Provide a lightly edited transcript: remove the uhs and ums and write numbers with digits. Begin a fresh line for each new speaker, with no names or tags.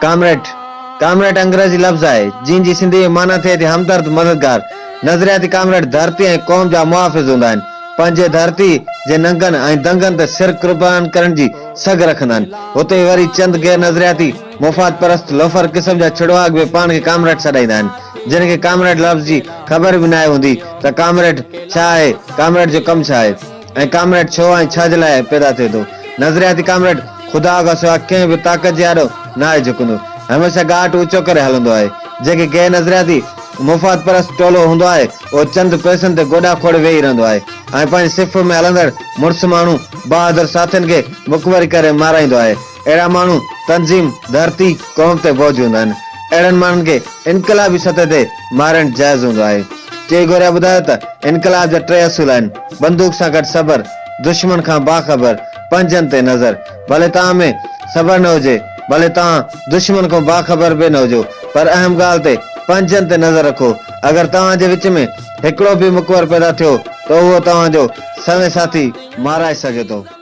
Comrade, comrade انگريزي لفظ آهي، جنهن جي سنڌيء ۾ معنيٰ ٿئي ٿي همدرد، مددگار. نظرياتي ڪامريڊ ڌرتي ۽ قوم جا محافظ هوندا آهن. پنهنجي ڌرتي جي ننگن ۽ دنگن تي سر قربان ڪرڻ جي سگهه رکندا آهن. هتي وري چند غير نظرياتي، مفاد پرست، لوفر قسم جا ڇڙواڳ به پاڻ کي ڪامريڊ سڏائيندا آهن، جن کي ڪامريڊ لفظ جي خبر به ناهي هوندي ته ڪامريڊ ڇا آهي، ڪامريڊ جو ڪم ڇا آهي ۽ ڪامريڊ ڇو ۽ ڇا جي لاء پيدا ٿئي ٿو. نظرياتي ڪامريڊ خدا کان سواء ڪنهن به طاقت جي آڏو ناهي جهڪندو. هميشه ڳاٽ اوچو ڪري هلندو آهي. جيڪي غير نظرياتي، مفاد پرست ٽولو هوندو آهي، اهو چند پئسن تي گوڏا کوڙي ويهي رهندو آهي ۽ پنهنجي صف ۾ هلندڙ مڙس ماڻهو، بهادر ساٿين کي مقبري ڪري مارائيندو آهي. اهڙا ماڻهو تنظيم، ڌرتي، قوم تي بوجهه هوندا آهن. اهڙن ماڻهن کي انقلابي سطح تي مارڻ جائز هوندو آهي. چي گوريا ٻڌايو ته انقلاب جا ٽي اصول آهن، بندوق سان گڏ صبر، دشمن کان باخبر، پنهنجن تي نظر. ڀلي توهان ۾ صبر نه هجي، ڀلي توهان دشمن کان باخبر به نه هجو، پر اهم ڳالهه تي پنهنجن تي نظر رکو. اگر توهان جي وچ ۾ هڪڙو به مقبر پيدا ٿيو ته اهو توهان جو سوين ساٿي مارائي سگهي ٿو.